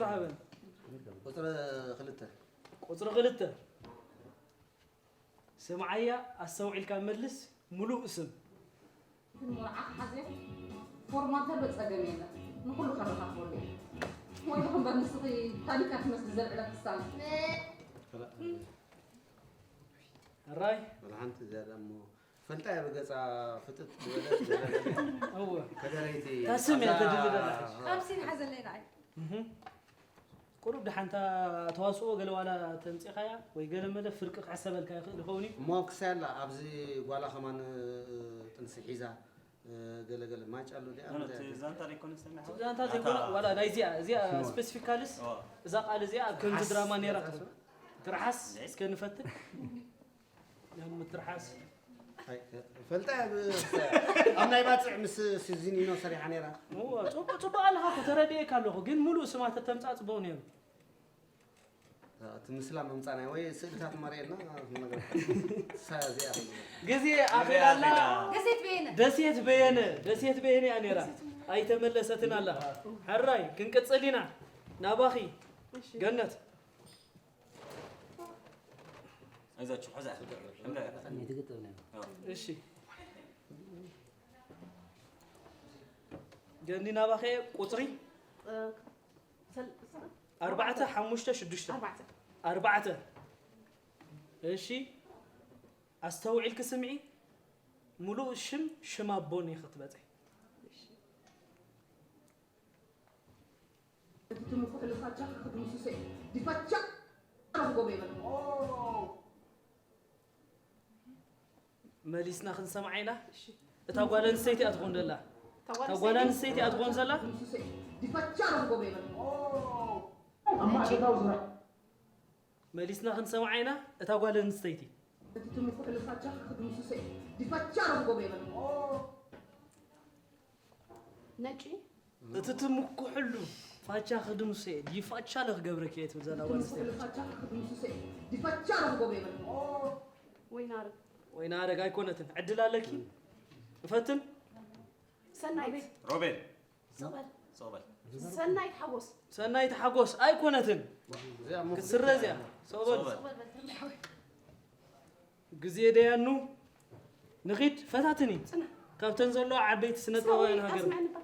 ሃበን። ቁጽሪ ክልተ። ቁጽሪ ክልተ። ስምዓያ፣ ኣስተውዒልካ መልስ፣ ምሉእ ስም። ግን መርዓ ክሓዘ ፎርማት ዘሎ ጸገም የለን። ንኹሉ ከረኻኽበሉ እየ። ወይ ዶ እምበር ንስኺ ታኒካ ትመስሊ ዘልዕለ ክሳን። ሕራይ? ወላ ሓንቲ ዝያዳ እሞ ፈልጣ እያ ብገጻ ፍጥጥ ዝበለት ገለ ገለ። እወ። ከደረይቲ እታ ስም እያ ኣብዛ ተድሊ ዘላ። ሓምሲን ሓዘለይ ንዓይ። እህ። ቁሩብ ደሓንታ ተዋስኦ ገለ ዋላ ተምጺኻያ ወይ ገለ መለ ፍርቂ ክሕሰበልካ ይኽእል ይኸውን እዩ። እሞ ክሳይ ኣላ ኣብዚ ጓላ ከማን፣ እ፣ ጥንሲ ሒዛ፣ እ፣ ገለ ገለ ማጭ ኣሎ ዲኣ። ኖ፣ ኖ፣ እንታይ እቲ ዛንታ ዘይኮነ ዝሰምዕ እቲ ሓወይ? ዛንታ ኣታ ዘይኮነ ዋላ ናይ እዚኣ፣ እዚኣ እዋ። ስፔሲፊካልስ እዋ። እዛ ቃል እዚኣ ኣብ ከምዚ ትርሓስ። ድራማ ነይራ ትኸውን። ትርሓስ፣ እሺ። እስከ ንፈትን። ናይ ምትርሓስ። ኣይ፣ ፈልጣ እያ ብ-፣ ኣብ ናይ ባጽዕ ምስ ሲዚኒኖ ሰሪሓ ነይራ። እዎ፣ ጽቡቕ፣ ጽቡቕ ኣለኻ እኮ፣ ተረዲኤካ ኣለኹ፣ ግን ሙሉእ ስማ ተተምጻእ ጽቡቕ ነይሩ። እቲ ምስላ ምምጻእና ወይ ስእልታት መርኤና ነገር። እሳ እዚኣ። ግዜ ኣኺላላ። ኣኺላ። ደሴት በየነ። ደሴት በየነ፣ ደሴት በየነ እያ ነይራ። ኣይተመለሰትን ኣላ። ሕራይ፣ ክንቅጽል ኢና። ናባኺ፣ እሺ። ገነት። ኣይዛችሁ፣ ሕዛ። እንዳ-፣ እኔ ትግጥም ነው። አዎ። እሺ። ገኒ ናባኸ ቁጽሪ? እ፣ ሰል-፣ ሰል-፣ ኣርባዕተ፣ ሓሙሽተ፣ ሽዱሽተ። ኣርባዕተ። ኣርባዕተ። እሺ። ኣስተውዒልኪ ስምዒ። ሙሉእ ሽም፣ ሽም ኣቦን ኢኺ ክትበጽሒ። እሺ። እቲ ትምክሕሉ ፋቻ ክድምስሶ እየ። ዲፋቻ ረኽቦ ይበል። መሊስና ክንሰምዓ ኢና። እሺ። እታ ጓል ኣንስተይቲ እያ ትኾን ዘላ። እታ ጓል እታ ጓል ኣንስተይቲ? ኣንስተይቲ እያ ትኾን ዘላ። ክድምስሶ እየ። ዲፋቻ ረኽቦ ይበል። ኣብ ማዕከታዊ ዙርያ። መሊስና ክንሰምዓ ኢና። እታ ጓል ኣንስተይቲ። እቲ ትምክሕሉ ፋቻ ክድምስሶ እየ። ዲፋቻ ረኽቦ ይበል። ነጪ? እቲ ትምክሕሉ ፋቻ ክድምስሶ እየ፣ ዲፋቻ ለክገብረኪ እየ ትብል ዘላ ጓል ኣንስተይቲ። ትምክሕሉ ፋቻ ክድምስሶ እየ፣ ዲፋቻ ለክገብሮ እየ በል። ወይናረግ። ወይናረግ ኣይኮነትን። ዕድል ኣለኪ። እፈትን። ሰናይት። ሮቤል። ሶበል። ሶበል። ሰናይት ሓጎስ። ሰናይት ሓጎስ ኣይኮነትን። ክትስረ እዚኣ። ሶበል። ሶበል። ሶበል በል። ግዜ ደያኑ ንኺድ ፈታትኒ። ጽና። ካብተን ዘለዋ ዓበይቲ ስነ ጥበባውያን ሃገርና። ኣስማዕኒ እባ።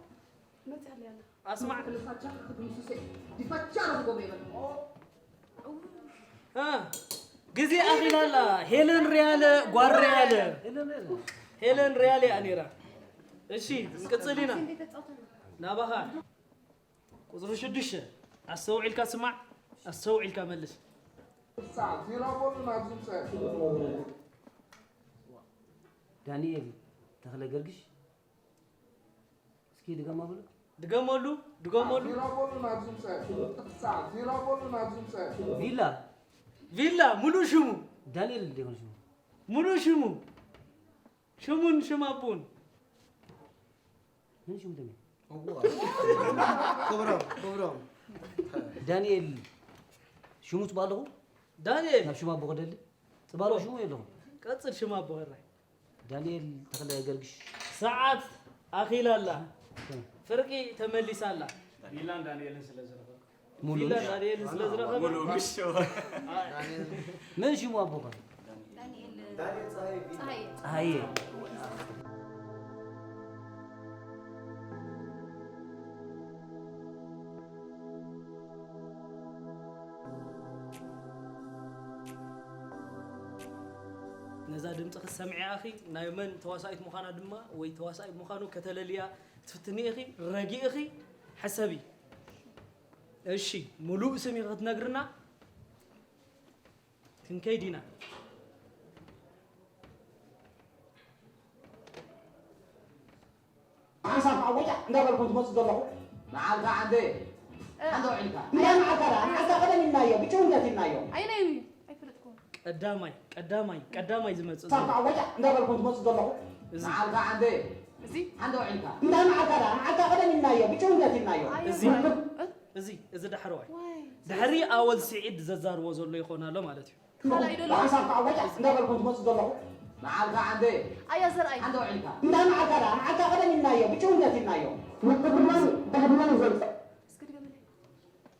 መጽእ ኣለ ኣላ። ኣስማዕ። ክልፋቻ ክድምስሰ ዲፋቻ ነው ጎበይ በል። እ፣ ግዜ ኣኺላ ኣላ። ሄለን ሪያለ፣ ጓል ሪያለ። ሄለን ሪያለ እያ ነይራ። እሺ፣ ንቅጽል ኢና። ናባኻ። ቁጽሪ ሽዱሽተ፣ ኣስተውዒልካ ስማዕ፣ ኣስተውዒልካ መልስ። ዳንኤል ተኽለ ገርግሽ። እስኪ ድገማ በሉ። ድገመሉ፣ ድገመሉ። ቪላ። ቪላ፣ ሙሉእ ሽሙ። ዳንኤል ዲኾን ሽሙ? ሙሉእ ሽሙ። ሽሙን ሽም ኣቦን። ምን ሽሙ ደሜ? እዋ። ክብሮም፣ ክብሮም። ዳንኤል ሽሙ ጽባለኹ? ዳንኤል። ናብ ሽም ኣቦ ክደሊ? ጽባለኹ ሽሙ የለኹ። ቀጽል ሽም ኣቦ ኸራይ። ዳንኤል ተኽለ ገርግሽ። ሰዓት ኣኺላ ኣላ። እሺ። ፍርቂ ተመሊሳ ኣላ። ቪላን ዳንኤልን ስለ ዝረኸብኩ። ሙሉ ቪላ ምሽ? ዳንኤልን ስለ ዝረኸበ። ሙሉ ምሽ? ምን ሽሙ ኣቦኻ? ዳንኤል ጸሃየ። ጸሃየ። ነዛ ድምፂ ክትሰምዒ ኢኺ፣ ናይ መን ተዋሳኢት ምዃና ድማ ወይ ተዋሳኢ ምዃኑ ከተለልያ ትፍትኒ ኢኺ። ረጊእኺ ሕሰቢ። እሺ፣ ሙሉእ ስም ኢኺ ክትነግርና። ክንከይድ ኢና። ሓንሳብ ከዓ ወጫ እንዳበልኩም ትመፁ ዘለኹ። ንዓልካ ዓንደ፣ እ፣ ሓንደ ውዒልካ። እንታይ ንዓልካ ደኣ? ንዓልካ ቀደም ኢልናዮ፣ ብጭውነት ኢልናዮ። ኣየናይ እዩ? ኣይፈለጥኩዎን። ቀዳማይ፣ ቀዳማይ፣ ቀዳማይ ዝመጽእ ዘሎ። ሳብ ከዓ ወጫ እንዳበልኩም ትመፁ ዘለኹ። እዚ። ንዓልካ ዓንደ፣ እዚ። ሓንደ ውዒልካ። እንታይ ንዓልካ ደኣ? ንዓልካ ቀደም ኢልናዮ፣ ብጭውነት ኢልናዮ። ኣየ እዚ። ዋይ። እ? እዚ፣ እዚ ዳሕረዋይ። ዋይ። ድሕሪ ኣወል ስዒድ ዘዛርቦ ዘሎ ይኾን ኣሎ ማለት እዩ። ካልኣይ ደሎ። ብሓንሳብ ከዓ ወጫ እንዳበልኩም ትመፁ ዘለኹ። ንዓልካ ዓንደ፣ ኣያ ዘርኣይ። ሓንደ ውዒልካ። እንታይ ንዓልካ ደኣ? ንዓልካ ቀደም ኢልናዮ፣ ብጭውነት ኢልናዮ። ምትብላን ባህልናን ዘምፅእ። እስኪ ድገምለይ።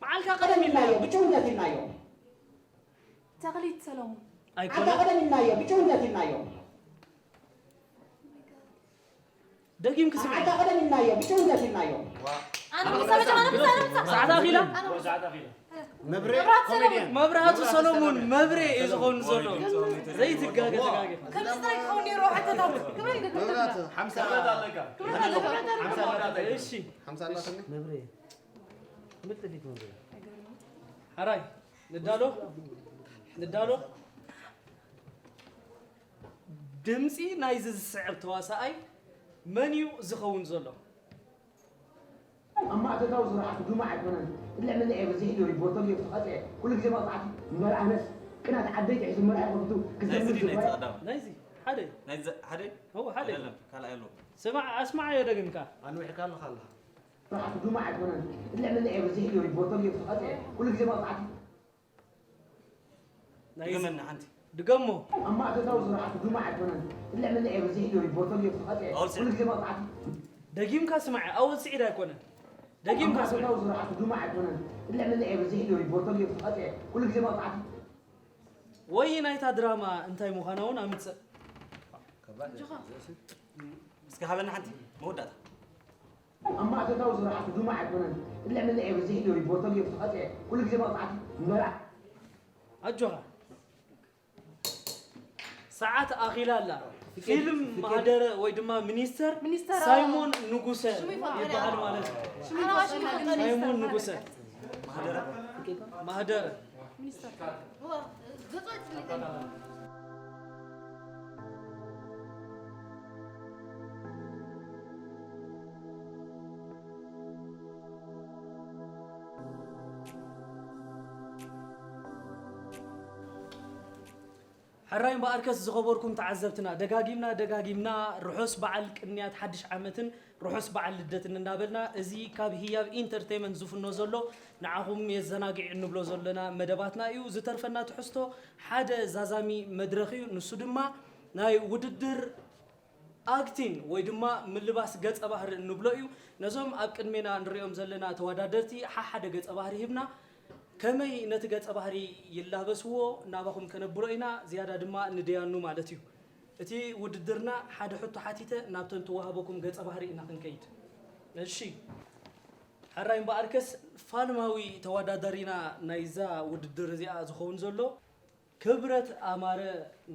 መዓ ዓልካ ቀደም ኢልናዮ፣ ብጭውነት ኢልናዮ። ተኽሊት ሰሎሙን። ዓልካ ኣይኮነን። ቀደም ኢልናዮ፣ ብጭውነት ኢልናዮ። ደጊም ክስምዕ። ዓልካ ቀደም ኢልናዮ፣ ብጭውነት ኢልናዮ። ኣነ ምሳበ ጃማና ምሳበ ምሳ ሰዓት ኣኺላ? ኣነ ምሳ መብሬ መብራት ኮሜድያን መብራህቱ ሰሎሙን መብሬ እዩ ዝኸውን ዘሎ። ዘይትጋገ ተጋገ። ከምዚ ጥራይ ክኸውን ነይሩ ሓተታት። ከመይ ይገብር? መብራት ሓምሳ ክብረት ኣለካ። ሓምሳ ኣለካ እሺ ሓምሳ ኣላትኒ መብሬ ምጥሊት መብሬ ሓራይ ንዳሎ ንዳሎ። ድምፂ ናይዚ ዝስዕብ ተዋሳኣይ መን እዩ ዝኸውን ዘሎ? ኣብ ማእቶታዊ ስራሓቱ ዱማ ኣይኮነን። እለ መለ እየ በዚሕ ኢሉ ሪፖርተር እየ ተቐፅዐ። ኩሉ ግዜ መቕፃዕቲ እምበር ኣነስ ቅናት ዓደይ ጥሒሱ መርዓ ከፍቱ ናይዚ ክዘምር ድዩ ናይቲ ዝግባእ ቀዳማይ? ናይዚ ሓደ ናይዚ ሓደ እው ሓደ የለን ካልኣይ ኣለዎ። ስማዕ ኣስማዓዮ ደግምካ። ኣንዊሕካ ኣለኻ ኣለኻ ስራሓቱ ዱማ ኣይኮነን። እለ መለ እየ በዚሕ ኢሉ ሪፖርተር እየ ተቐፅዐ። ኩሉ ግዜ መቕፃዕቲ ናይዚ ድገመና ሓንቲ ድገሞ። ኣብ ማእቶታዊ ስራሓቱ ዱማ ኣይኮነን። እለ መለ እየ በዚሕ ኢሉ ሪፖርተር እየ ተቐፅዐ። ኣውልሲ። ኩሉ ግዜ መቕፃዕቲ ደጊምካ ስማዕ ኣወል ስዒድ ኣይኮነን። ደጊምካ ስማዕ። ኣማእቶታዊ ስራሓቱ ዱማ ኣይኮነን። እለ መለ እየ በዚሕ ኢሉ ሪፖርተር እየ ተቐፅዐ። ኩሉ ግዜ መቕፃዕቲ ወይ ናይታ ድራማ እንታይ ምዃና እውን ኣምፅእ። እስኪ ሃበና ሓንቲ መወዳእታ ኣብ ማእቶታዊ ስራሓቱ ዱማ ኣይኮነን። እለ መለ እየ በዚሕ ኢሉ ሪፖርተር እየ ተቐፅዐ። ኩሉ ግዜ መቕፃዕቲ እምበር ኣጆኻ ሰዓት ኣኺላ ኣላ። ፊልም ማህደረ ወይ ድማ ሚኒስተር ሚኒስተር ሳይሞን ንጉሰ ሽሙ ይፈልጦ ይበሃል ዲኻ? ማለት እዩ። ሽሙ ይፈልጦ ዲኻ? ሳይሞን ንጉሰ ማህደረ ሚኒስተር። ዋ፣ ገጹ ኣይጽልእን። ሕራይ እምበኣርከስ ዝኸበርኩም ተዓዘብትና ደጋጊምና ደጋጊምና ርሑስ በዓል ቅንያት ሓድሽ ዓመትን ርሑስ በዓል ልደትን እናበልና እዚ ካብ ህያብ ኢንተርቴይመንት ዝፍኖ ዘሎ ንዓኹም የዘናግዕ እንብሎ ዘለና መደባትና እዩ። ዝተርፈና ትሕዝቶ ሓደ ዛዛሚ መድረኽ እዩ። ንሱ ድማ ናይ ውድድር ኣክቲን ወይ ድማ ምልባስ ገጸ ባህሪ እንብሎ እዩ። ነዞም ኣብ ቅድሜና ንሪኦም ዘለና ተወዳደርቲ ሓሓደ ገጸ ባህሪ ሂብና ከመይ ነቲ ገጸ ባህሪ ይላበስዎ ናባኹም ከነብሮ ኢና። ዝያዳ ድማ ንደያኑ ማለት እዩ። እቲ ውድድርና ሓደ ሕቶ ሓቲተ ናብተን ትወሃበኩም ገጸ ባህሪ ኢና ክንከይድ። እሺ ሕራይ እምበኣርከስ ፋልማዊ ተወዳዳሪና ናይዛ ውድድር እዚኣ ዝኸውን ዘሎ ክብረት ኣማረ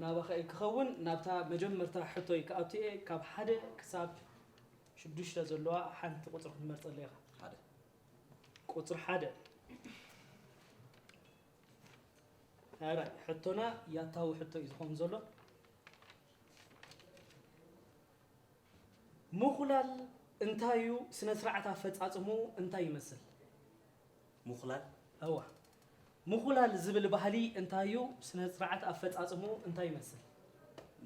ናባኻ እዩ ክኸውን። ናብታ መጀመርታ ሕቶይ ክኣቱ እየ። ካብ ሓደ ክሳብ ሽዱሽተ ዘለዋ ሓንቲ ቁፅሪ ክትመርፀለይ ኢኻ። ሓደ ቁፅሪ ሓደ ኣራይ ሕቶና ያታዊ ሕቶ እዩ ዝኸውን ዘሎ። ምኹላል እንታይ እዩ? ስነ ስርዓት ኣፈፃፅምኡ እንታይ ይመስል? ምኹላል እዋ ምኹላል ዝብል ባህሊ እንታይ እዩ? ስነ ስርዓት ኣፈፃፅምኡ እንታይ ይመስል?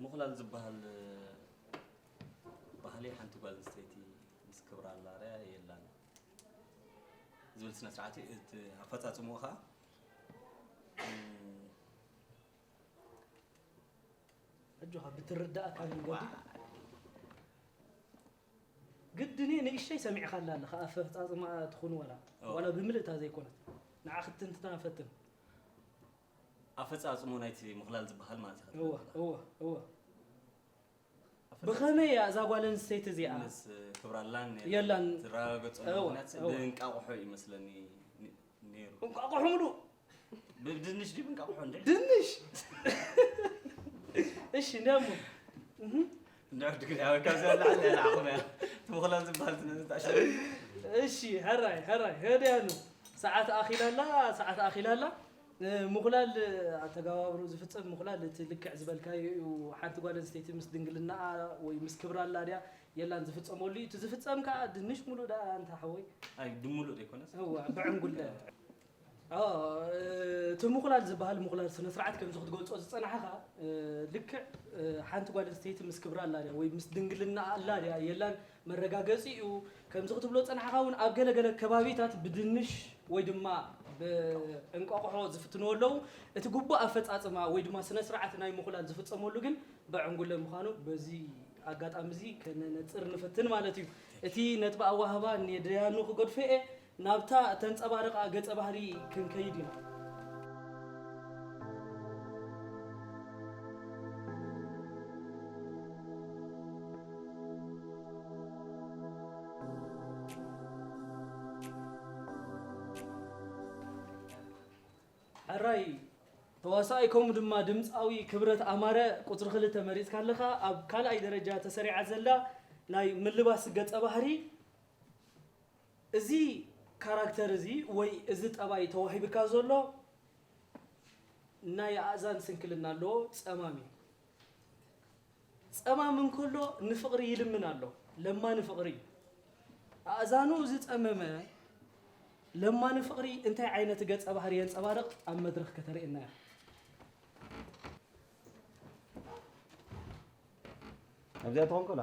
ምኹላል ዝበሃል ባህሊ ሓንቲ ጓል ኣንስተይቲ ምስ ክብራ ኣላርያ የላን ዝብል ስነ ስርዓት እዩ። እቲ ኣፈፃፅምኡ ከዓ ኣጆኻ ብትርዳእ ካብ መንገዲ ግድን እዩ ንእሽተይ ሰሚዕኻላ ኣለኻ ኣፈፃፅማ ትኹን ዋላ እዎ። ዋላ ብምልእታ ዘይኮነት ንዓ ክትንትና ፈትን ኣፈፃፅሙ ናይቲ ምኽላል ዝበሃል ማለት እዩ። እወ እወ እወ ብኸመይ እያ እዛ ጓል ኣንስተይቲ እዚኣ ምስ ክብራላን የላን። ዝረጋገፀሉ እወ፣ ምክንያት እወ። ብእንቃቑሖ እዩ መስለኒ ነ- ነይሩ። እንቋቑሖ ምሉ ብድንሽ ድዩ ብእንቃቑሖ እንደ ድንሽ እሺ እንደሞ እህ እንድሕር ድግሪ ኣብ ካብዚ ኣላዕሊ ኣላዕኹም እያ ትምኽላል ዝበሃል ስነ ዝተኣሸ እሺ ሕራይ ሕራይ ህድያኑ ሰዓት ኣኺላላ ሰዓት ኣኺላላ እ፣ ምኹላል ኣተጋባብሩ ዝፍፀም ምኹላል እቲ ልክዕ ዝበልካዮ እዩ። ሓንቲ ጓል ኣንስተይቲ ምስ ድንግልናኣ ወይ ምስ ክብራ ኣላ ድያ የላን ዝፍፀመሉ እዩ። እቲ ዝፍፀም ከዓ ድንሽ ሙሉእ ደኣ ኣንታ ሓወይ ኣይ ድሙሉእ ዘይኮነስ እዋ ብዕንጉለ ኦ፣ እ፣ እቲ ምኹላል ዝበሃል ምኹላል ስነ ስርዓት ከምዚ ክትገልፆ ዝፀናሕኻ እ፣ ልክዕ እ፣ ሓንቲ ጓል ኣንስተይቲ ምስ ክብራ ኣላ ድያ ወይ ምስ ድንግልና ኣላ ድያ የላን መረጋገፂ እዩ። ከምዚ ክትብሎ ዝፀናሕኻ እውን ኣብ ገለ ገለ ከባቢታት ብድንሽ ወይ ድማ ብእንቋቑሖ ዝፍትንዎ ኣለዉ። እቲ ግቡእ ኣፈፃፅማ ወይ ድማ ስነ ስርዓት ናይ ምኹላል ዝፍፀመሉ ግን ብዕንጉለ ምዃኑ በዚ ኣጋጣሚ እዚ ከነነፅር ንፈትን ማለት እዩ። እቲ ነጥቢ ኣዋህባ ንደያኑ ክገድፎ እየ። ናብታ ተንጸባረቓ ገጸ ባህሪ ክንከይድ ኢና። ሕራይ ተዋሳኣይ ከምኡ ድማ ድምፃዊ ክብረት ኣማረ ቁፅሪ ክልተ መሪፅካ ኣለኻ። ኣብ ካልኣይ ደረጃ ተሰሪዓ ዘላ ናይ ምልባስ ገፀ ባህሪ፣ እዚ ካራክተር እዚ ወይ እዚ ጠባይ ተዋሂብካ ዘሎ ናይ ኣእዛን ስንክልና ኣለዎ፣ ጸማም እዩ። ጸማም እንከሎ ንፍቕሪ ይልምን ኣሎ፣ ለማኒ ፍቕሪ እዩ። ኣእዛኑ ዝጸመመ ለማኒ ፍቕሪ እንታይ ዓይነት ገጸ ባህሪ የንጸባርቕ ኣብ መድረኽ ከተርእየና እያ። ኣብዚኣ ትኾን ከላ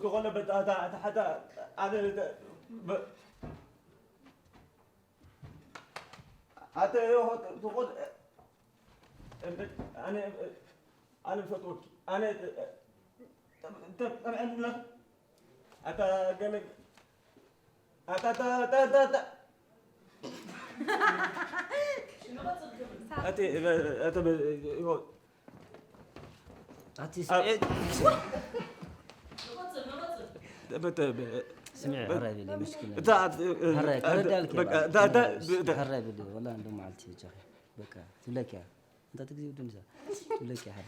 ዝኾነ በጣ ኣታ ኣታ ኣነ ኣተ ዝኾነ ኣነ ኣነ ፈትወኪ ኣነ ተብዐና ኣታ ገለ ኣታ ኣታ ኣታ ኣታ ኣታ ኣቲ ኣቲ ኣቲ ስምዒ ሕራይ ብሊ ምስኪን። ሕራይ ከረዳልክ ሕራይ ብሊ ወላ እንዶ መዓልቲ ጃኺ በቃ ትብለኪያ። እንተ ትግዜ ውድን ዛ ትብለኪያ ሓደ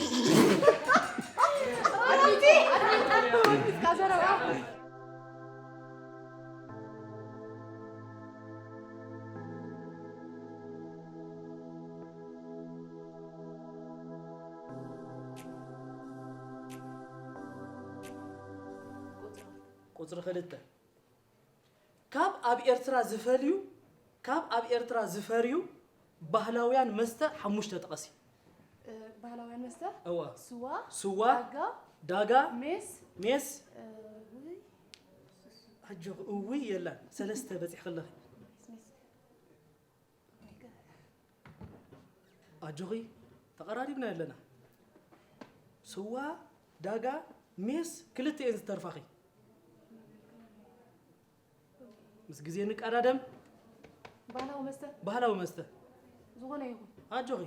ቁፅሪ ክልተ ካብ ኣብ ኤርትራ ዝፈልዩ ካብ ኣብ ኤርትራ ዝፈርዩ ባህላውያን መስተ ሓሙሽተ ጥቀሲ። ባህላውያን መስተ እዋ ስዋ ስዋ ዳጋ ዳጋ ሜስ ሜስ ውይ ኣጆኺ እውይ የላን ሰለስተ በፂሕኺ ኣለኺ። ኣጆኺ ተቐራሪብና ኣለና። ስዋ ዳጋ ሜስ ክልተ እየን ዝተርፋኺ። ምስ ግዜ ንቀዳደም። ባህላዊ መስተ ባህላዊ መስተ ዝኾነ ይኹን ኣጆኺ።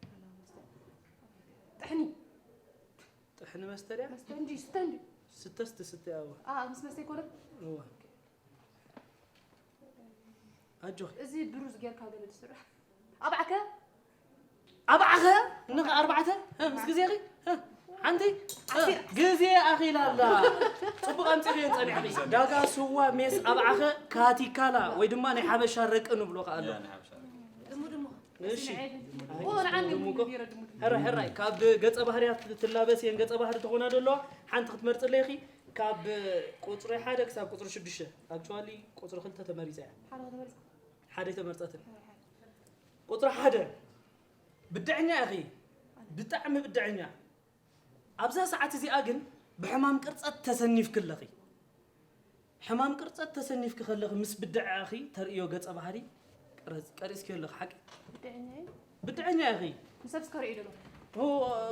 ባህላዊ መስተ ጥሕኒ ጥሕኒ መስተ ድያ? መስተ እንዲ ስተ እንዲ ስተስ ትስተ ያዋ ኣ ምስ መስተ ይኮነ እዋ ኣጆኺ። እዚ ብሩዝ ጌርካ ገለ ትስራሕ ኣብዓከ ኣብዓኸ ንኸ ኣርባዕተ እ፣ ምስ ግዜኺ እ፣ ሓንቲ እ፣ ግዜ ኣኺላ ኣላ። ጽቡቕ ኣምጺኽዮ ጸኒሕኺ። ዳጋ ስዋ ሜስ ኣብዓኸ ካቲካላ ወይ ድማ ናይ ሓበሻ ረቂ ንብሎ ከኣ ኣሎ። ድሙ ድሙ እሺ ንዓን ድሙ እኮ ሕራይ ሕራይ ካብ ገጸ ባህርያት ትላበስ የን ገጸ ባህሪ ተኾና ደሎ ሓንቲ ክትመርጽለይ ኢኺ። ካብ ቁጽሪ ሓደ ክሳብ ቁጽሪ ሽዱሽተ actually ቁጽሪ ክልተ ተመሪጻ እያ። ሓደ ከተመርጽ ሓደ ተመርጸትን ቁጽሪ ሓደ ብድዐኛ ኢኺ። ብጣዕሚ ብድዐኛ። ኣብዛ ሰዓት እዚኣ ግን ብሕማም ቅርጸት ተሰኒፍኪ ኣለኺ። ሕማም ቅርጸት ተሰኒፍኪ ከለኺ ምስ ብድዐኺ ተርእዮ ገጸ ባህሪ ቀረጽ- ቀሪጽክዮ ኣለኺ ሓቂ? ብድዐኛ እዩ ብድዐኛ ኢኺ። ንሰብ እስከ ርእዩ ደሎ ኦ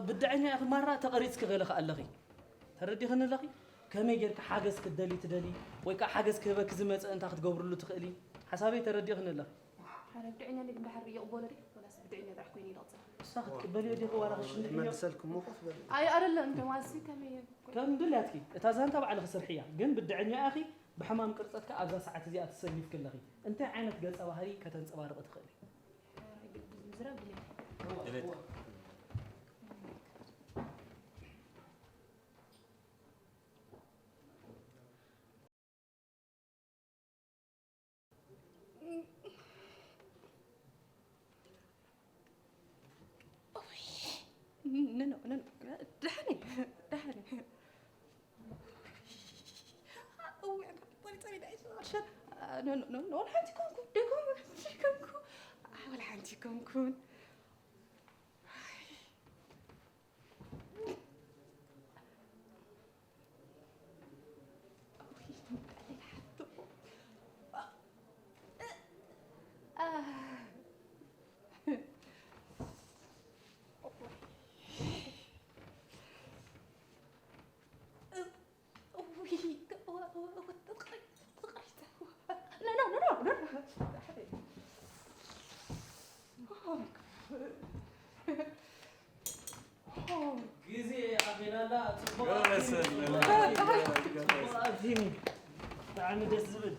ብድዐኛ ኢኺ ማራ ተቐሪጽኪ ገለ ከኣ ኣለኺ። ተረዲኽኒ ኣለኺ? ከመይ ጌርኪ ሓገዝ ክትደሊ ትደሊ ወይ ከኣ ሓገዝ ክህበኪ ዝመጸ እንታይ ክትገብርሉ ትኽእሊ? ሓሳበይ ተረዲኽኒ ኣለኺ? ሓደ ብድዐኛ እንዴት እንዳሕር ይቕበሎ ዲ ወላስ ብድዐኛ ጥራሕ ኮይኑ ይለቕጽ ንሳ ክትቅበልዮ ዲኺ ዋላ ክሽንድሕዮ? ይመልሰልኩሞ ኮፍ በል። ኣይ ኣይደለም ደማሲ ከመይ ከም ድልያትኪ እታ ዛንታ ባዕልኺ ስርሕያ። ግን ብድዐኛ ኢኺ ብሕማም ቅርጸት ከኣ ኣብዛ ሰዓት እዚኣ ተሰኒፍኪ ኣለኺ። እንታይ ዓይነት ገጸ ባህሪ ከተንጸባርቒ ትኽእሊ? ዝረብ ድሌት ድሌት ኖ ኖ ኖ ዳሕኒ ዳሕኒ እውይ ኣንታ ፖሊስ ጸሚዳ እሺ ኖ ኖ ኖ ኖ ሓንቲ ኮንኩ ደኩም ኮንኩ ወላ ሓንቲ ኮንኩን ብጣዕሚ ደስ ዝብል።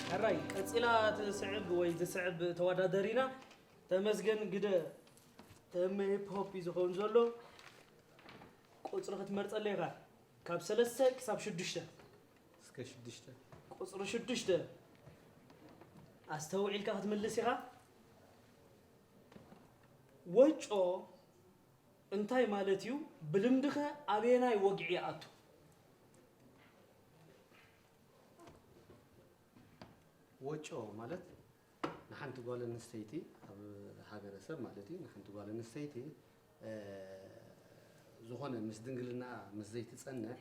ሕራይ ቀጺላ ትስዕብ ወይ ዝስዕብ ተወዳደሪና ተመስገን ግደ ተመ ሂፕ ሆፕ እዩ ዝኸውን ዘሎ። ቁጽሪ ክትመርጸለይ ኢኻ ካብ ሰለስተ ክሳብ ሽዱሽተ። እስከ ሽዱሽተ። ቁጽሪ ሽዱሽተ ኣስተውዒልካ ክትምልስ ኢኻ። ወጮ እንታይ ማለት እዩ? ብልምድኸ ኣበየናይ ወግዒ ይኣቱ? ወጮ ማለት ንሓንቲ ጓል ኣንስተይቲ ኣብ ሃገረሰብ ማለት እዩ። ንሓንቲ ጓል ኣንስተይቲ ዝኾነ ምስ ድንግልና ምስ ዘይትፀንሕ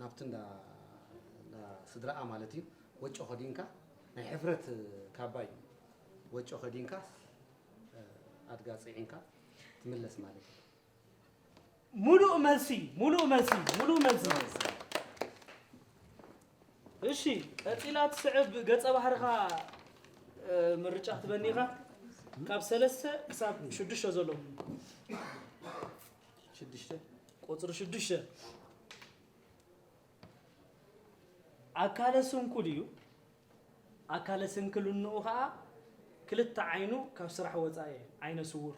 ናብቲ እንዳ ስድራኣ ማለት እዩ ወጮ ከዲንካ ናይ ሕፍረት ካባ እዩ። ወጮ ከዲንካ ኣድጋ ፅዒንካ ትምለስ ማለት እዩ። ሙሉእ መልሲ ሙሉእ መልሲ ሙሉእ መልሲ። እሺ ቀፂላ ትስዕብ ገፀ ባህርኻ ምርጫ ክትበኒ ኢኻ። ካብ ሰለስተ ክሳብ ሽዱሽተ ዘለዉ። ሽዱሽተ። ቁፅሪ ሽዱሽተ ኣካለ ስንኩል እዩ። ኣካለ ስንክልንኡ ኸዓ ክልተ ዓይኑ ካብ ስራሕ ወፃኢ እየን። ዓይነ ስውር።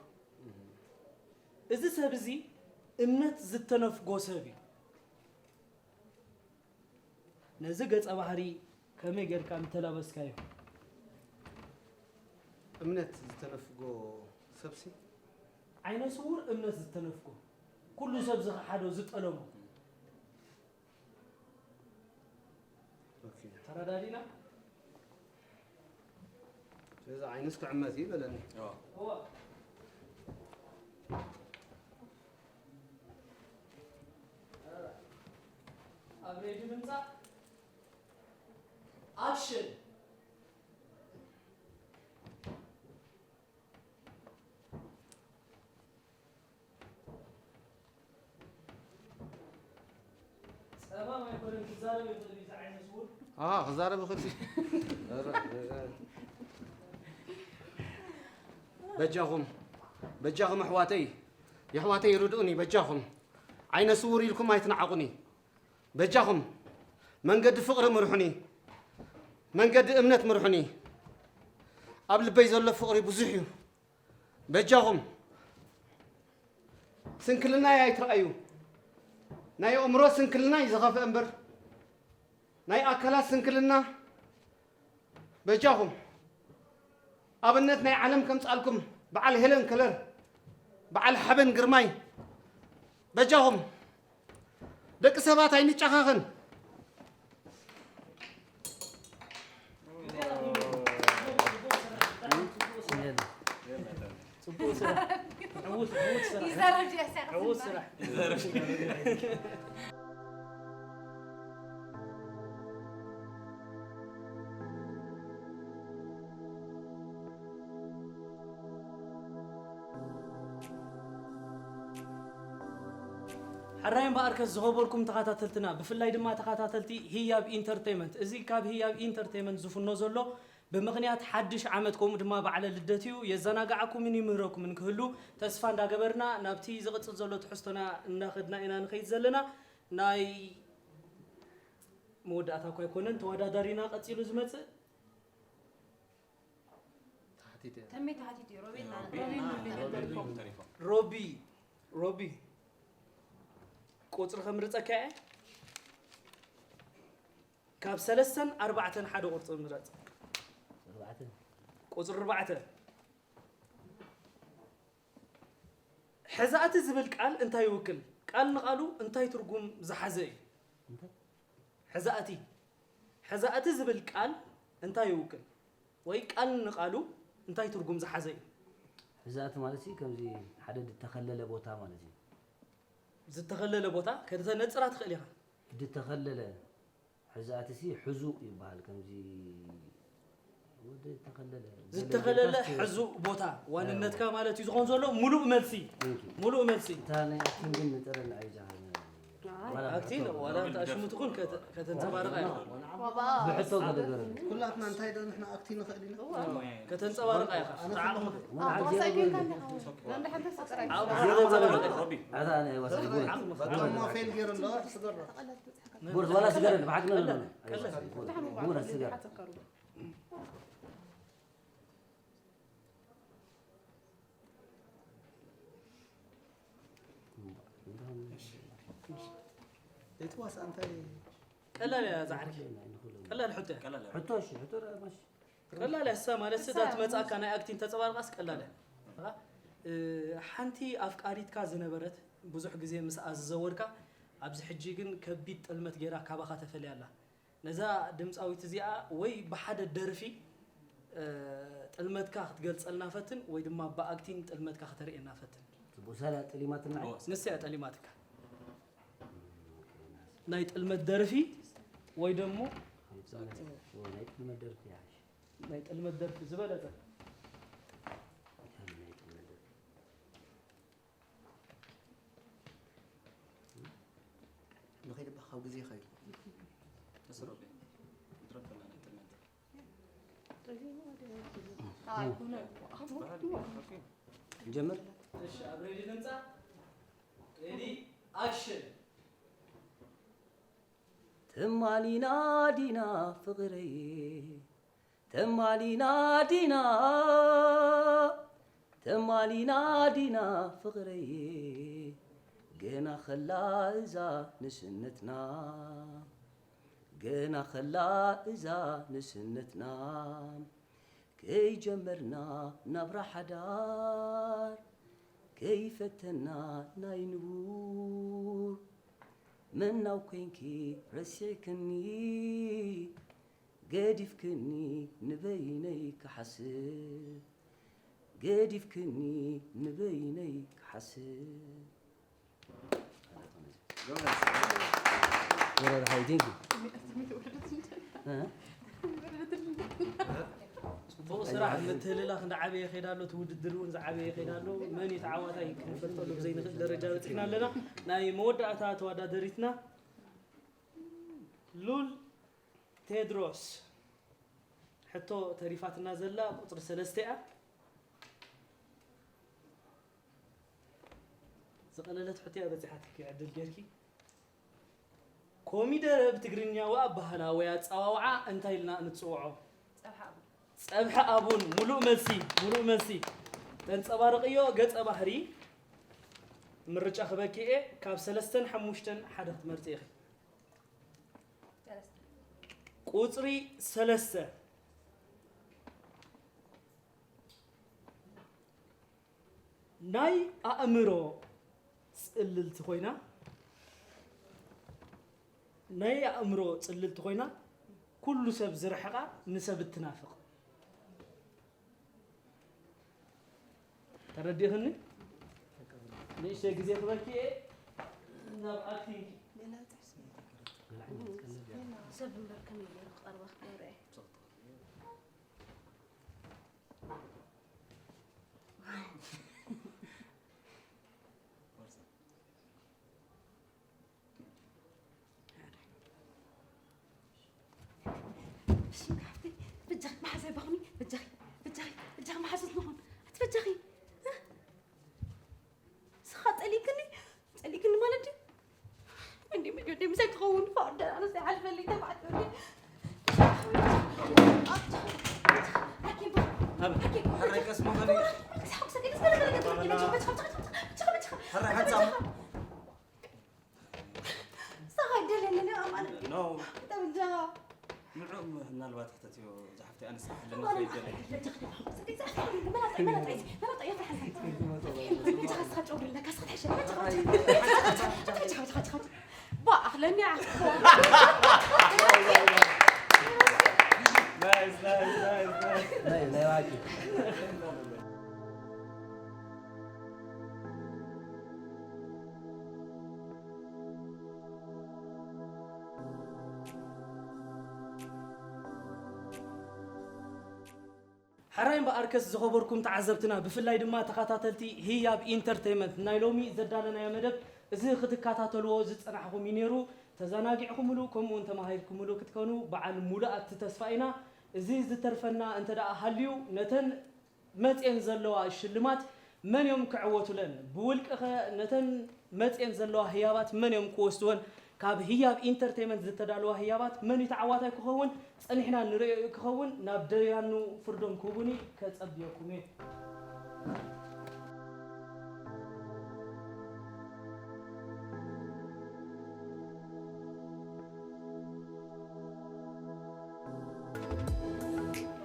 እዚ ሰብ እዚ እምነት ዝተነፍጎ ሰብ እዩ። ነዚ ገፀ ባህሪ ከመይ ጌርካ ምተላበስካዮ? እምነት ዝተነፍጎ ሰብሲ? ዓይነ ስውር እምነት ዝተነፍጎ ኩሉ ሰብ ዝኸሓዶ ዝጠለሞ። ተረዳዲና። ስለዚ ዓይንስ ክዕመት እዩ በለኒ። እዋ ኣብ ሬድዮ ምምፃእ ኣክሽን። ጸማም ኣይኮነን ክዛረብ ይኽእል እዩ ዝዓይነ ስውር። ክዛረብ ይኽእል እዩ። በጃኹም በጃኹም ኣሕዋተይ የሕዋተይ ርድኡኒ በጃኹም ዓይነ ስውር ኢልኩም ኣይትንዓቑኒ በጃኹም መንገዲ ፍቕሪ ምርሑኒ መንገዲ እምነት ምርሑኒ ኣብ ልበይ ዘሎ ፍቕሪ ብዙሕ እዩ በጃኹም ስንክልናይ ኣይትረኣዩ ናይ ኣእምሮ ስንክልናይ ዝኸፍአ እምበር ናይ ኣካላት ስንክልና በጃኹም ኣብነት ናይ ዓለም ከምጻልኩም በዓል ሄለን ከለር በዓል ሓበን ግርማይ በጃኹም ደቂ ሰባት ኣይንጨኻኸን ጽቡቕ ስራሕ። ዕዉት ዕዉት ስራሕ። ይዛረብ ድያ ሲያቕ ዕዉት ስራሕ። ሕራይ እምበኣርከስ ዝኸበርኩም ተኸታተልትና ብፍላይ ድማ ተኸታተልቲ ህያብ ኢንተርቴይመንት እዚ ካብ ህያብ ኢንተርቴይመንት ዝፍኖ ዘሎ ብምኽንያት ሓድሽ ዓመት ከምኡ ድማ በዓለ ልደት እዩ። የዘናግዓኩምን ይምህረኩምን ክህሉ ተስፋ እንዳገበርና ናብቲ ዝቕጽል ዘሎ ትሕዝቶና እናኸድና ኢና ንኸይድ ዘለና። ናይ መወዳእታ እኳ ኣይኮነን ተወዳዳሪና ቀጺሉ ዝመጽእ ተሓቲተ ተሜ ተሓቲቱ እዩ ሮቤል ና- ሮቤል ሉሉ ተሪፎም ሮቢ ሮቢ ቁፅሪ ከምርፀካ እየ ካብ ሰለስተን ኣርባዕተን ሓደ ቁርፂ ምረፅ ኣርባዕተ ቁፅሪ ኣርባዕተ ሕዛእቲ ዝብል ቃል እንታይ ይውክል ቃል ንቃሉ እንታይ ትርጉም ዝሓዘ እዩ እንታይ ሕዛእቲ ሕዛእቲ ዝብል ቃል እንታይ ይውክል ወይ ቃል ንቃሉ እንታይ ትርጉም ዝሓዘ እዩ ሕዛእቲ ማለት ሲ ከምዚ ሓደ ዝተኸለለ ቦታ ማለት እዩ ዝተኸለለ ቦታ ከተነፅራ ትኽእል ኢኻ ዝተኸለለ ሕዛእቲ ሲ ሕዙእ ይበሃል ከምዚ ወደ ዝተኸለለ ዝተኸለለ ሕዙእ ቦታ ዋንነትካ ማለት እዩ ዝኾን ዘሎ ሙሉእ መልሲ ሙሉእ መልሲ እታ ናይ ኣክቲንግን ንጠረና ኣይጃ ኣክቲን ዋላ እንተ ኣሽሙ ትኹን ከተ- ከተንጸባርቓ ኢኻ። ዋባ ብሕቶ ገደገረ ኩላትና እንታይ ዶ ንሕና ኣክቲን ንኽእል ኢና ከተንጸባርቓ ኢኻ። ኣነ ተዓቕሙ ኩሉ ኣብ ተዋሳኢ ኮይንካ እንዲኻ። ደንዳሓንተ ስጥራይ ኣብ ኣታ ናይ ወሰድ ጉረ በቃ እሞ ፌል ገይሩ ኣሎ ስገሮ ጉረ ወላ ስገረ ብሓቂ ነው ነው ጉረ ስገረ ዘይትዋስኣ እንታይ ቀላል እያ ዛዕርኪ ቀላል ሕቶ እያ ሕቶ እሺ ሕቶ ረ- ማሽ ቀላል እያ እሳ ማለት ስዳ ትመጻእካ ናይ ኣክቲን ተጸባርቃስ ቀላል እያ እ፣ ሓንቲ ኣፍቃሪትካ ዝነበረት ብዙሕ ግዜ ምስኣ ዝዘወርካ ኣብዚ ሕጂ ግን ከቢድ ጥልመት ገይራ ካባኻ ተፈልያ ኣላ ነዛ ድምፃዊት እዚኣ ወይ ብሓደ ደርፊ እ፣ ጥልመትካ ክትገልፀልና ፈትን ወይ ድማ ብኣክቲን ጥልመትካ ክተርእየና ፈትን ጽቡቅ ሳላ ጠሊማትና ንሳ እያ ጠሊማትካ ናይ ጥልመት ደርፊ ወይ ደሞ ናይ ጥልመት ደርፊ ይሓሽ ናይ ጥልመት ደርፊ ዝበለፀ ናይ ጥልመት ደርፊ ንኸይድ ባ ካብ ግዜ ኸዩ ተስረብ ድረፈላ ናይ ጥልመት ኣይኮነ ጀምር እሺ ኣብ ሬዲ ንምፃ ሬዲ ኣክሽን ትማሊና ዲና ፍቕረይ ተማሊና ዲና ተማሊና ዲና ፍቕረይ ገና ኸላ እዛ ንስነትና ገና ኸላ እዛ ንስነትና ከይጀመርና ናብራ ሓዳር ከይፈተና ናይ ንቡር መናው ኮይንኪ ረሲዕክኒ ገዲፍክኒ ንበይነይ ክሓስብ ገዲፍክኒ ንበይነይ ክሓስብ ጎበዝ ወረድ ሓይ ቴንክ ፅቡቕ ስራሕ ምትህልላኽ እንዳዓበየ ይኸይድ ኣሎ እቲ ውድድር እውን ዝዓበየ ይኸይድ ኣሎ መን እዩ ተዓዋታይ ክንፈልጠሉ ብዘይንኽእል ደረጃ በፂሕና ኣለና ናይ መወዳእታ ተወዳደሪትና ሉል ቴድሮስ ሕቶ ተሪፋትና ዘላ ቁፅሪ ሰለስተ እያ ዝቐለለት ሕቶ እያ በፂሓትኪ ዕድል ጌርኪ ኮሚደረ ብትግርኛዊ ኣባህላ ወይ ኣፀዋውዓ እንታይ ኢልና ንፅውዖ ፀብሒ ኣቡን ሙሉእ መልሲ ሙሉእ መልሲ ተንፀባርቕዮ ገፀ ባህሪ ምርጫ ክበኪ እየ ካብ ሰለስተን ሓሙሽተን ሓደ ክትመርፂ ኢኺ ቁፅሪ ሰለስተ ናይ ኣእምሮ ፅልልቲ ኮይና ናይ ኣእምሮ ፅልልቲ ኮይና ኩሉ ሰብ ዝርሕቓ ንሰብ እትናፍቕ ተረዲእኽኒ ንእሽተይ ግዜ ክበኪ እየ ናብ ኣክቲንግ ሰብ እምበር ከመይ ገይሩ ክቐርባ ክገብረ እየ በጃኺ መሓዛይ ባኹኒ በጃኺ በጃኺ በጃኺ መሓዙት ንኹን ኣቲ በጃኺ ስኻ ጸሊክኒ ጸሊክኒ ማለት ድዩ እንዲ መጆ ደምሰ ክኸውን ፈወደ ኣነስ ይሓልፈልይ ተባዕት ወደ ሕራይ ቀስ መኸኒ ሕራይ ሓንፃ ስኻ ይደለለኒ ማለት ነው ጠብጃ ንዑ ምናልባት ክተትዮ ዝሓፍቲ ኣነስ ክሕለኒ ከይደለ ባእኽለኒ ዓኽኮ ናይስ ናይስ ናይስ ናይስ ናይ ናይ ዋቂ ሕራይ እምበኣርከስ ዝኸበርኩም ተዓዘብትና ብፍላይ ድማ ተኸታተልቲ ህያብ ኢንተርቴይመንት ናይ ሎሚ ዘዳለናዮ መደብ እዚ ክትከታተልዎ ዝጸናሕኹም እዩ ነይሩ። ተዘናጊዕኩምሉ ከምኡ እውን ተማሂርኩምሉ ክትኮኑ በዓል ሙሉእ ኣቲ ተስፋ ኢና። እዚ ዝተርፈና እንተ ደኣ ሃልዩ ነተን መጽየን ዘለዋ ሽልማት መን እዮም ክዕወቱለን? ብውልቅኸ ነተን መጽየን ዘለዋ ህያባት መን እዮም ክወስድወን? ካብ ህያብ ኢንተርቴይመንት ዝተዳለዋ ህያባት መን እዩ ተዓዋታይ ክኸውን? ጸኒሕና ንርእዮ እዩ ክኸውን። ናብ ደያኑ ፍርዶም ክህቡኒ ከጸብየኩም እየ።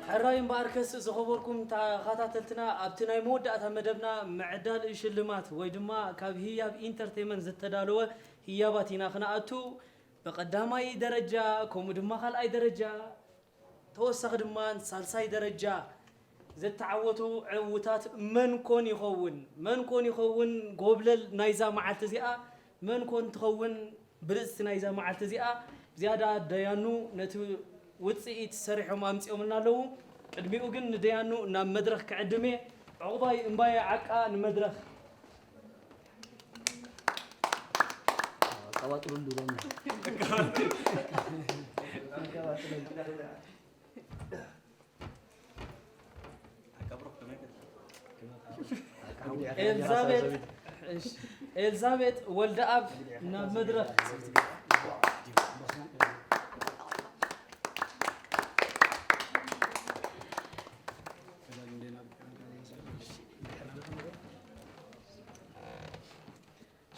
ሕራይ እምበኣርከስ ዝኸበርኩም ተኸታተልትና ኣብቲ ናይ መወዳእታ መደብና ምዕዳል ሽልማት ወይ ድማ ካብ ህያብ ኢንተርቴይመንት ዝተዳለወ ህያባት ኢና ክነኣቱ። ብቐዳማይ ደረጃ ከምኡ ድማ ካልኣይ ደረጃ ተወሳኺ ድማ ሳልሳይ ደረጃ ዝተዓወቱ ዕውታት መን ኮን ይኸውን? መን ኮን ይኸውን ጎብለል ናይዛ መዓልቲ እዚኣ? መን ኮን ትኸውን ብልጽቲ ናይዛ መዓልቲ እዚኣ? ዝያዳ ደያኑ ነቲ ውጽኢት ሰሪሖም ኣምጺኦምልና ኣለዉ። ቅድሚኡ ግን ንደያኑ ናብ መድረኽ ክዕድም እየ። ዕቑባይ እምባየ ዓቃ ንመድረኽ። ቀባጥሩሉ ሎሚ ኤልዛቤጥ እሺ፣ ኤልዛቤጥ ወልደኣብ ናብ መድረኽ።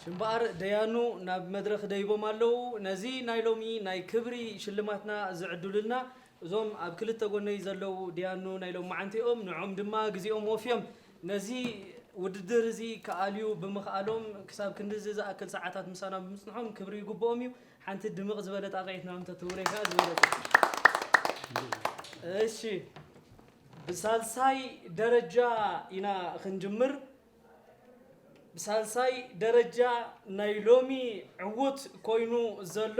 ሽምበኣር ደያኑ ናብ መድረኽ ደይቦም ኣለዉ። ነዚ ናይ ሎሚ ናይ ክብሪ ሽልማትና ዝዕድሉልና እዞም ኣብ ክልተ ጎነይ ዘለዉ ደያኑ ናይ ሎማዓንቲ እዮም። ንዖም ድማ ግዜኦም ወፍዮም ነዚ ውድድር እዚ ክኣልዩ ብምኽኣሎም ክሳብ ክንድዚ ዝኣክል ሰዓታት ምሳና ብምጽንሖም ክብሪ ይግብኦም እዩ። ሓንቲ ድምቕ ዝበለ ጣቕዒት ንዖም ተትህቡለይ ከኣ ዝበለጸ። እሺ፣ ብሳልሳይ ደረጃ ኢና ክንጅምር። ብሳልሳይ ደረጃ ናይ ሎሚ ዕዉት ኮይኑ ዘሎ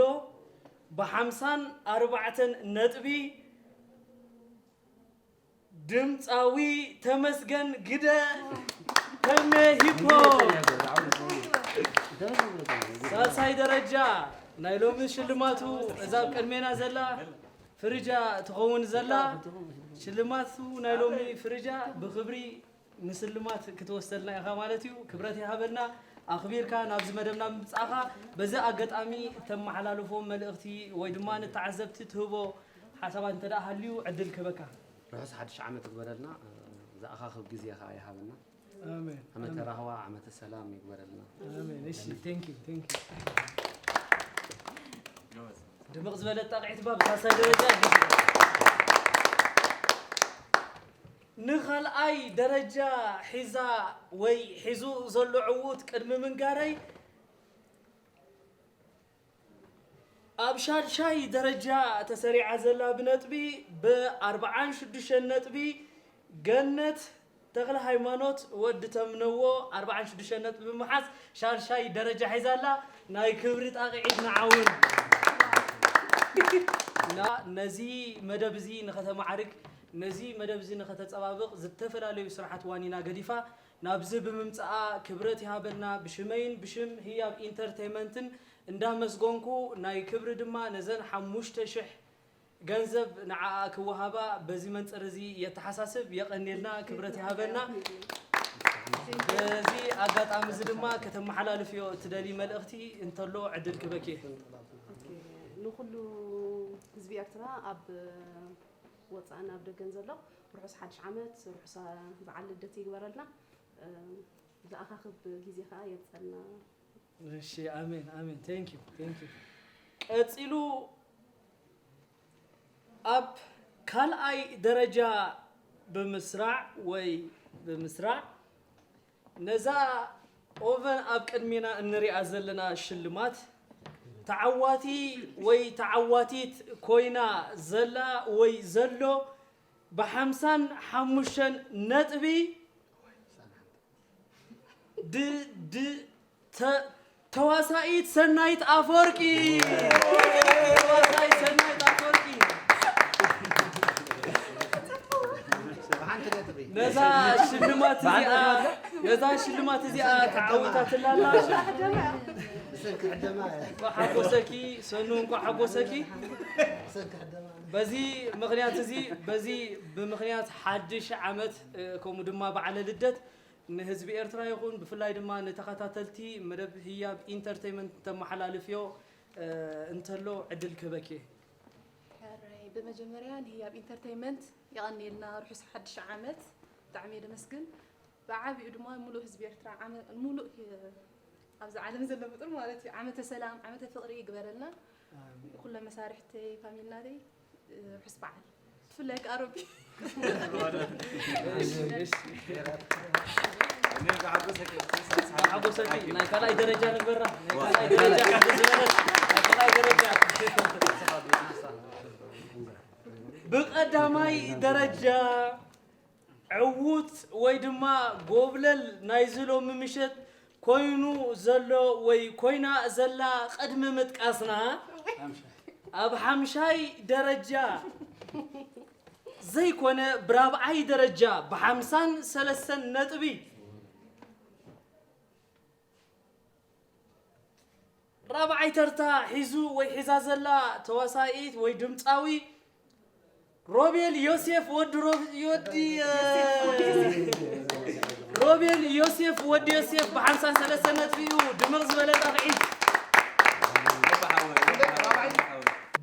ብሓምሳን ኣርባዕተን ነጥቢ ድምፃዊ ተመስገን ግደ ተሜ ሂፖ። ሳልሳይ ደረጃ ናይ ሎሚ ሽልማቱ እዛ ኣብ ቅድሜና ዘላ ፍርጃ ትኸውን ዘላ ሽልማቱ ናይ ሎሚ ፍርጃ ብኽብሪ ንስልማት ክትወስደልና ኢኻ ማለት እዩ። ክብረት ይሃበልና ኣኽቢርካ ናብዚ መደብና ምምጻእኻ። በዚ ኣጋጣሚ እተመሓላልፎ መልእኽቲ ወይ ድማ ንተዓዘብቲ ትህቦ ሓሳባት እንተ ደኣ ሃልዩ ዕድል ክህበካ። ርሑስ ሓድሽ ዓመት ይግበረልና። ዝኣኻኽብ ግዜ ኸኣ ይሃበና። ኣሜን። ዓመተ ራህዋ ዓመተ ሰላም ይግበረልና። ኣሜን። እሺ፣ thank you, thank you። ድምቕ ዝበለት ጣቕዒት እባ ብሳልሳይ ደረጃ ንኻልኣይ ደረጃ ሒዛ ወይ ሒዙ ዘሎ ዕዉት ቅድሚ ምንጋረይ ኣብ ሻድሻይ ደረጃ ተሰሪዓ ዘላ ብነጥቢ ብኣርብዓን ሽዱሽተን ነጥቢ ገነት ተኽለሃይማኖት ወዲ ተምነዎ ኣርብዓን ሽዱሽተን ነጥቢ ብምሓዝ ሻድሻይ ደረጃ ሒዛ ኣላ። ናይ ክብሪ ጣቕዒት ንዓ እውን። እና ነዚ መደብ እዚ ንኸተማዕርግ ነዚ መደብ እዚ ንኸተፀባብቕ ዝተፈላለዩ ስራሓት ዋኒና ገዲፋ ናብዚ ብምምፅኣ ክብረት ይሃበልና። ብሽመይን ብሽም ህያብ ኢንተርቴይመንትን እንዳመስገንኩ ናይ ክብሪ ድማ ነዘን ሓሙሽተ ሽሕ ገንዘብ ንዓኣ ክወሃባ በዚ መንፅር እዚ የተሓሳስብ። የቐንየልና፣ ክብረት ይሃበልና። በዚ ኣጋጣሚ እዚ ድማ ከተመሓላልፍዮ እትደሊ መልእኽቲ እንተሎ ዕድል ክበኪ። ንኩሉ ህዝቢ ኤርትራ ኣብ ወፃእን ኣብ ደገን ዘሎ ርሑስ ሓድሽ ዓመት፣ ርሑስ በዓል ልደት ይግበረልና። ዝኣኻኽብ ግዜ ከዓ የብፀልና። እሺ ኣሜን ኣሜን thank you thank you። ቀፂሉ ኣብ ካልኣይ ደረጃ ብምስራዕ ወይ ብምስራዕ ነዛ ኦቨን ኣብ ቅድሜና እንሪኣ ዘለና ሽልማት ተዓዋቲ ወይ ተዓዋቲት ኮይና ዘላ ወይ ዘሎ ብሓምሳን ሓሙሽተን ነጥቢ ድ ድ ተ ተዋሳኢት ሰናይት ኣፈወርቂ። ተዋሳኢት ሰናይት ኣፈወርቂ ነዛ ሽልማት እዚኣ ነዛ ሽልማት እዚኣ ተዓዊታትላ ኣላ። ብሰንኪ ሕደማ እያ። እንኳዕ ሓጎሰኪ ሰኑ፣ እንኳዕ ሓጎሰኪ። ብሰንኪ ሕደማ። በዚ ምኽንያት እዚ በዚ ብምኽንያት ሓድሽ ዓመት እ፣ ከምኡ ድማ በዓለ ልደት ንህዝቢ ኤርትራ ይኹን ብፍላይ ድማ ንተኸታተልቲ መደብ ህያብ ኢንተርቴይመንት ተመሓላልፍዮ እ፣ እንተሎ ዕድል ክህበኪ እየ። ሕራይ ብመጀመርያ ንህያብ ኢንተርቴይመንት የቐንየልና ርሑስ ሓድሽ ዓመት። ብጣዕሚ እየ ደመስግን። ብዓቢኡ ድማ ሙሉእ ህዝቢ ኤርትራ ዓመ- ሙሉእ ህ- ኣብዚ ዓለም ዘሎ ፍጡር ማለት እዩ ዓመተ ሰላም ዓመተ ፍቕሪ ይግበረልና። ኩሎም መሳርሕተይ ፋሚልናተይ ርሑስ በዓል። ብፍላይ ከዓ ሮቢ ሓጎሰኪ ናይ ካልኣይ ደረጃ ንግበራ ናይ ካልኣይ ደረጃ ሓገዝ ዝበለት ናይ ካልኣይ ደረጃ ብቐዳማይ ደረጃ ዕዉት ወይ ድማ ጎብለል ናይዚ ሎሚ ምሸት ኮይኑ ዘሎ ወይ ኮይና ዘላ ቅድሚ ምጥቃስና ኣብ ሓምሻይ ደረጃ ዘይኮነ ብራብዓይ ደረጃ ብሓምሳን ሰለስተን ነጥቢ ራብዓይ ተርታ ሒዙ ወይ ሒዛ ዘላ ተዋሳኢት ወይ ድምፃዊ ሮቤል ዮሴፍ ወዲ ሮ- ወዲ እ፣ ሮቤል ዮሴፍ ወዲ ዮሴፍ ብሓምሳን ሰለስተን ነጥቢ እዩ ድምቕ ዝበለ ጣቕዒት።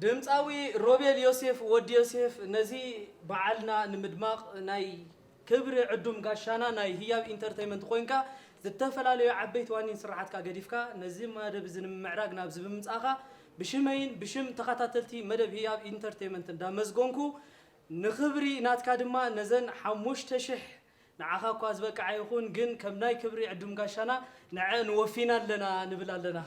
ድምፃዊ ሮቤል ዮሴፍ ወዲ ዮሴፍ ነዚ በዓልና ንምድማቕ ናይ ክብሪ ዕዱም ጋሻና ናይ ህያብ ኢንተርተይመንት ኮይንካ ዝተፈላለዩ ዓበይቲ ዋኒን ስራሓትካ ገዲፍካ ነዚ መደብ እዚ ንምምዕራግ ናብዚ ብምምፃእካ ብሽመይን ብሽም ተኸታተልቲ መደብ ህያብ ኢንተርተይመንት እንዳመስገንኩ ንኽብሪ ናትካ ድማ ነዘን ሓሙሽተ ሽሕ ንዓኻ እኳ ዝበቅዓ ይኹን ግን ከም ናይ ክብሪ ዕዱም ጋሻና ንዐ ንወፊና ኣለና ንብል ኣለና።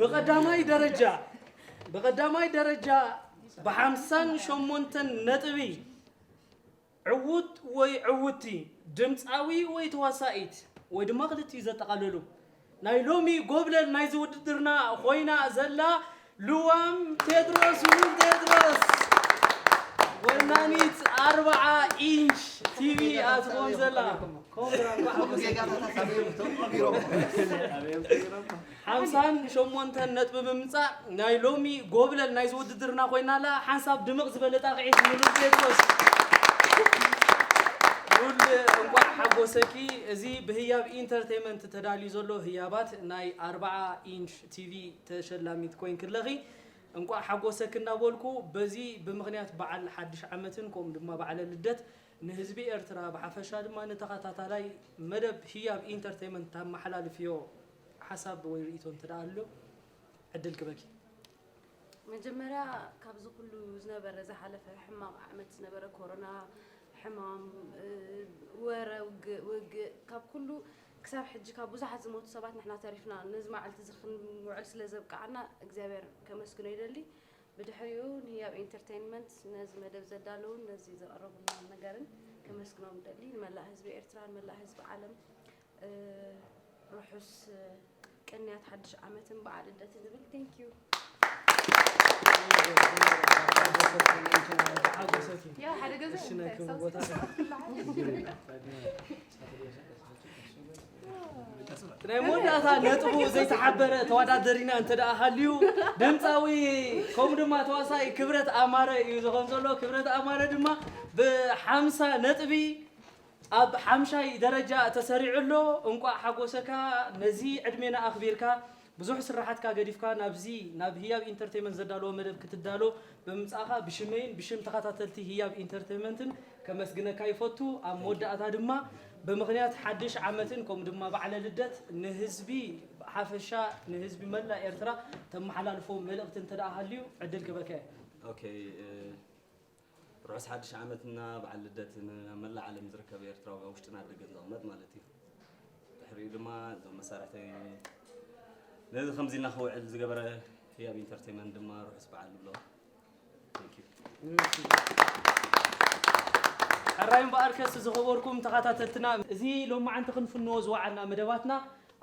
ብቐዳማይ ደረጃ ብቐዳማይ ደረጃ ብሓምሳን ሸሞንተን ነጥቢ ዕዉት ወይ ዕውቲ ድምፃዊ ወይ ተዋሳኢት ወይ ድማ ክልቲኡ ዘጠቓለሉ ናይ ሎሚ ጎብለል ናይዚ ውድድርና ኮይና ዘላ ልዋም ቴድሮስ ውሉድ ቴድሮስ ወናኒት ኣርብዓ ኢንች ቲቪ እያ ትኾን ዘላ። ሓምሳን ሸሞንተን ነጥቢ ብምምፃእ ናይ ሎሚ ጎብለል ናይዚ ውድድርና ኮይና ኣላ። ሓንሳብ ድምቕ ዝበለ ጣቕዒት ንሉል ቴድሮስ። ሉል እንቋዕ ሓጎሰኪ። እዚ ብህያብ ኢንተርቴይመንት ተዳልዩ ዘሎ ህያባት ናይ ኣርብዓ ኢንች ቲቪ ተሸላሚት ኮይንኪ ኣለኺ። እንቋዕ ሓጎሰኪ እናበልኩ በዚ ብምኽንያት በዓል ሓድሽ ዓመትን ከምኡ ድማ በዓለ ልደት ንህዝቢ ኤርትራ ብሓፈሻ ድማ ንተኸታታላይ መደብ ህያብ ኢንተርቴይመንት ተመሓላልፍዮ ሓሳብ ወይ ርእይቶ እንተ ደኣ ኣሎ ዕድል ክበኪ። መጀመርያ ካብዚ ኩሉ ዝነበረ ዝሓለፈ ሕማቕ ዓመት ዝነበረ ኮሮና ሕማም ወረ ውግእ ውግእ ካብ ኩሉ ክሳብ ሕጂ ካብ ብዙሓት ዝሞቱ ሰባት ንሕና ተሪፍና ነዚ መዓልቲ እዚ ክንውዕል ስለ ዘብቅዓና እግዚኣብሔር ከመስግኖ ይደሊ። ብድሕሪኡ ንህያብ ኢንተርቴይንመንት ነዚ መደብ ዘዳለውን ነዚ ዘቐረቡልና ነገርን ከመስግኖም ደሊ። ንመላእ ህዝቢ ኤርትራ ንመላእ ህዝቢ ዓለም ርሑስ ቅንያት ሓድሽ ዓመትን በዓል ልደትን ዝብል thank you። ያው ሓደ ገዛ እሺ ናይ ክብሪ ቦታ ናይ መወዳእታ ነጥቡ ዘይተሓበረ ተወዳደሪና እንተ ደኣ ሃልዩ ድምፃዊ ከምኡ ድማ ተዋሳኢ ክብረት ኣማረ እዩ ዝኾን ዘሎ። ክብረት ኣማረ ድማ ብሓምሳ ነጥቢ ኣብ ሓምሻይ ደረጃ ተሰሪዑ ኣሎ። እንቋዕ ሓጎሰካ ነዚ ዕድሜና ኣኽቢርካ ብዙሕ ስራሓትካ ገዲፍካ ናብዚ ናብ ህያብ ኢንተርቴይመንት ዘዳለዎ መደብ ክትዳሎ ብምምጻእኻ ብሽመይን ብሽም ተኸታተልቲ ህያብ ኢንተርቴይመንትን ከመስግነካ ይፈቱ። ኣብ መወዳእታ ድማ ብምኽንያት ሓድሽ ዓመትን ከምኡ ድማ በዓለ ልደት ንህዝቢ ሓፈሻ ንህዝቢ መላእ ኤርትራ ተመሓላልፎ መልእኽቲ እንተ ደኣ ሃልዩ ዕድል ክበካ እየ። ኦኬ ርሑስ ሓድሽ ዓመትና በዓል ልደት ንመላእ ዓለም ዝርከብ ኤርትራዊ ኣብ ውሽጥና ደገን ዝቕመጥ ማለት እዩ። ድሕሪኡ ድማ እዞም መሳርሕተይ ነዚ ከምዚ ኢልና ክውዕል ዝገበረ ህያብ ኢንተርቴይመንት ድማ ርሑስ በዓል ንብሎ። Thank you። ሕራይ እምበኣርከስ ዝኸበርኩም ተኸታተልትና እዚ ሎማዓንቲ ክንፍንዎ ዝወዓልና መደባትና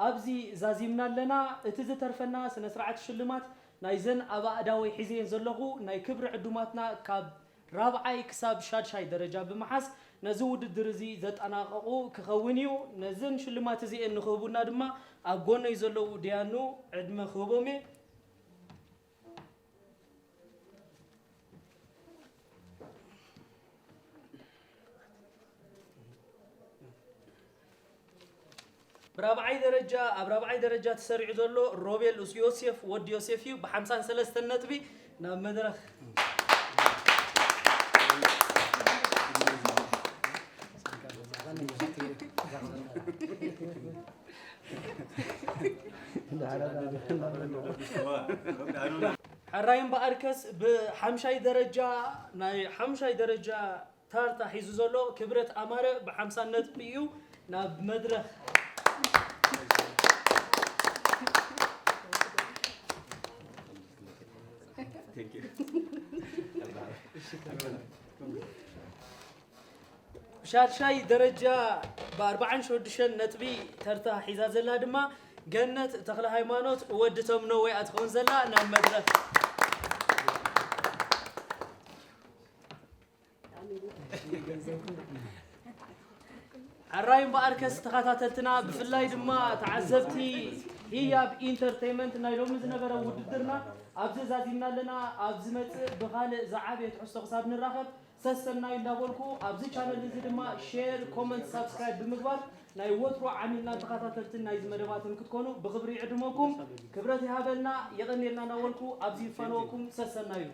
ኣብዚ ዛዚምና ኣለና። እቲ ዝተርፈና ስነ ስርዓት ሽልማት ናይዘን ኣብ ኣእዳወይ ሒዘየን ዘለኹ ናይ ክብሪ ዕዱማትና ካብ ራብዓይ ክሳብ ሻድሻይ ደረጃ ብምሓዝ ነዚ ውድድር እዚ ዘጠናቐቑ ክኸውን እዩ። ነዘን ሽልማት እዚኤን ንኽህቡና ድማ ኣብ ጎነይ ዘለዉ ድያኑ ዕድመ ክህቦም እየ። ብራብዓይ ደረጃ ኣብ ራብዓይ ደረጃ ተሰሪዑ ዘሎ ሮቤል ዮሴፍ ወዲ ዮሴፍ እዩ። ብ53 ነጥቢ ናብ መድረኽ። ሕራይ እምበኣርከስ ብሓምሻይ ደረጃ ናይ ሓምሻይ ደረጃ ታርታ ሒዙ ዘሎ ክብረት ኣማረ ብ50 ነጥቢ እዩ ናብ መድረኽ። ብሻድሻይ ደረጃ ብ46 ነጥቢ ተርታ ሒዛ ዘላ ድማ ገነት ተኽለ ሃይማኖት ወዲ ተምኖ ወይ ኣትኸውን ዘላ ናብ መድረኽ። ሕራይ እምበኣርከስ ተኸታተልትና ብፍላይ ድማ ተዓዘብቲ ህያብ ኢንተርቴይመንት ናይ ሎሚ ዝነበረ ውድድርና ኣብዚ ዛዚምና ኣለና። ኣብ ዝመጽእ ብኻልእ ዝዓበየ ትሕዝቶ ክሳብ ንራኸብ ሰሰናዩ እንዳበልኩ ኣብዚ ቻነል እዚ ድማ ሼር፣ ኮመንት፣ ሳብስክራይብ ብምግባር ናይ ወትሩ ዓሚልናን ተኸታተልትን ናይዚ መደባትን ክትኮኑ ብኽብሪ ይዕድመኩም። ክብረት ይሃበልና፣ የቐንየልና እናበልኩ ኣብዚ ይፋነወኩም ሰሰናዩ።